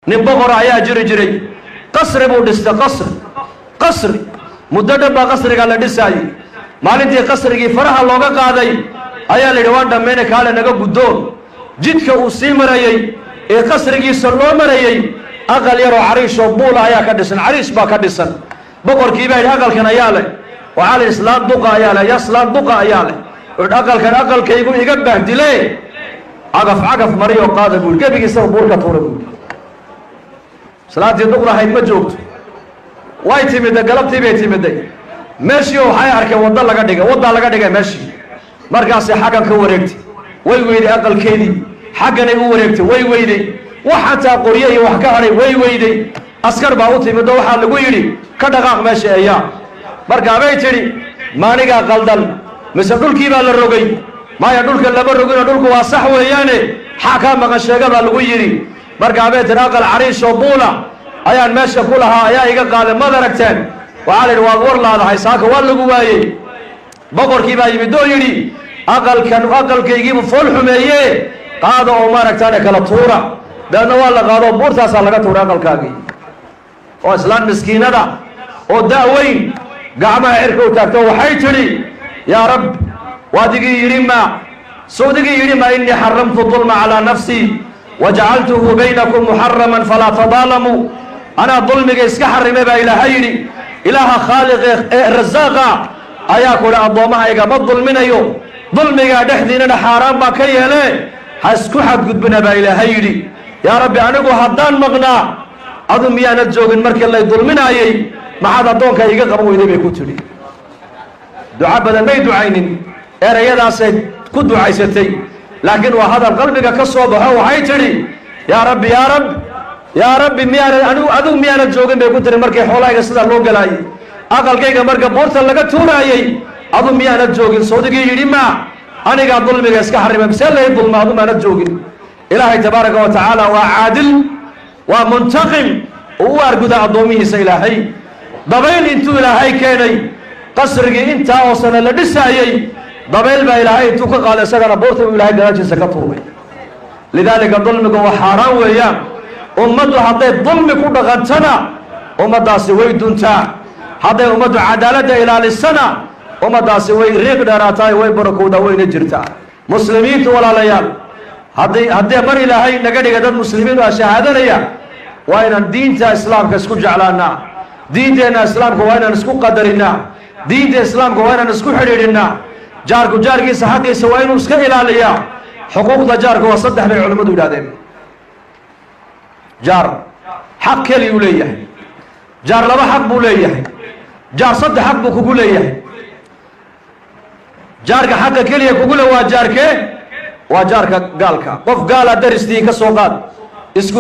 Nin boqora ayaa jiri jiray. Qasri buu dhistay, qasri, qasri. Muddo dhan baa qasriga la dhisaayey. Maalintii qasrigii faraha looga qaaday ayaa la yidhi, "Waan dhammayna, kaale naga guddoon." Jidka uu sii marayey ee qasrigiisa loo marayey, aqal yaroo cariishoo buula ayaa ka dhisan, cariish baa ka dhisan. Boqorkii baa yidhi, "Aqalkan ayaa leh?" Waxaa la yidhi, "Islaan duqa ayaa leh." "Ya, islaan duqa ayaa leh." Wuxuu, "Aqalkan aqalkaygu iga bahdile, cagaf cagaf mariyoo qaada," buuri. Gebigiisaba buur ka tuura, buuri. Islaantii duqdahayd ma joogto. Way timiday, galabtii bay timiday meeshii. Waxay arkeen waddo laga dhigay, waddaa laga dhigay meeshii. Markaasay xaggan ka wareegtay, way weyday aqalkeedii. Xagganay u wareegtay, way weyday. Wax xataa qoryo iyo wax ka hadhay way weyday. Askar baa u timid oo waxaa lagu yidhi, "Ka dhaqaaq meesha eeyaa." Markaabay tidhi, "Maanigaa qaldan mise dhulkii baa la rogay?" "Maya, dhulka lama rogino, dhulku waa sax weeyaane, xaa kaa maqan sheega?" baa lagu yidhi. Markaabay tidhi, "Aqal cariishoo buula ayaan meesha ku lahaa, ayaa iga qaaday, maad aragteen?" Waxaa la yidhi, "Waad war laadahay, saaka waa lagu waayey." Boqorkii baa yimid oo yidhi, "Aqalkan aqalkaygiibu fool xumeeye, qaada oo maaragtaane kala tuura." Dabeedna waa la qaado, buurtaasaa laga tuuray aqalkaagii. Oo islaan miskiinada oo da-weyn gacmaha cirka u taagto, waxay tidhi, "Yaa Rab, waadigii yidhi ma sawdigii yidhi ma إني حرمت الظلم على نفسي وجعلته بينكم محرما فلا تظالموا. Anaa dulmiga iska xarimay," baa Ilaahay yidhi. Ilaaha khaaliq ee rasaaqa ayaa ku idhi, "Addoommahayga ma dulminayo, dulmigaa dhexdiinana xaaraan baa ka yeele, ha isku xadgudbina," baa Ilaahay yidhi. Yaa Rabbi, anigu haddaan maqnaa, adu miyaanad joogin markii lay dulminaayey? Maxaad addoonka iiga qaban weyday?" bay ku tidhi. Duco badan may ducaynin, erayadaasay ku ducaysatay, laakiin waa hadal qalbiga ka soo baxo. Waxay tidhi, "Yaa Rabbi, yaa Rabbi, yaa Rabbi, miyaanad anigu, adigu miyaanad joogin," bay ku tiri, "markii xoolahayga sidaa loo galaayey, aqalkayga marka buurta laga tuuraayey, adu miyaanad joogin? Sawdigii yidhi ma anigaa dulmiga iska xarima, mise lay dulma, adu maanad joogin?" Ilaahay tabaaraka wa tacaala waa caadil, waa muntaqim uu u arguda addoomihiisa. Ilaahay dabayl intuu Ilaahay keenay, qasrigii intaa oo sane la dhisaayey dabayl baa Ilaahay intuu ka qaaday, isagana buurta uu Ilahay gadaashiisa ka tuuray. Lidaalika, dulmigu waa xaaraan weeyaan. Ummaddu hadday dulmi ku dhaqantana, ummaddaasi way duntaa. Hadday ummaddu cadaaladda ilaalisana, ummaddaasi way riiq dheeraataa, way barakowdaa, wayna jirtaa. Muslimiintu, walaalayaal, haddii mar Ilaahay naga dhiga dad muslimiin oo shahaadanaya, waa inaan diinta Islaamka isku jeclaanaa, diinteenna Islaamka waa inaan isku qadarinaa, diinta Islaamka waa inaan isku xidhiidhinaa. Jaarku jaarkiisa xaqiisa waa inuu iska ilaaliyaa. Xuquuqda jaarka waa saddex, bay culimmadu yidhahdeen. Jaar xaq keliyuu leeyahay, jaar laba xaq buu leeyahay, jaar saddex xaq buu kugu leeyahay. Jaarka xaqa keliya kugu le waa jaarkee? Waa jaarka gaalka. Qof gaala daristii ka soo qaad isku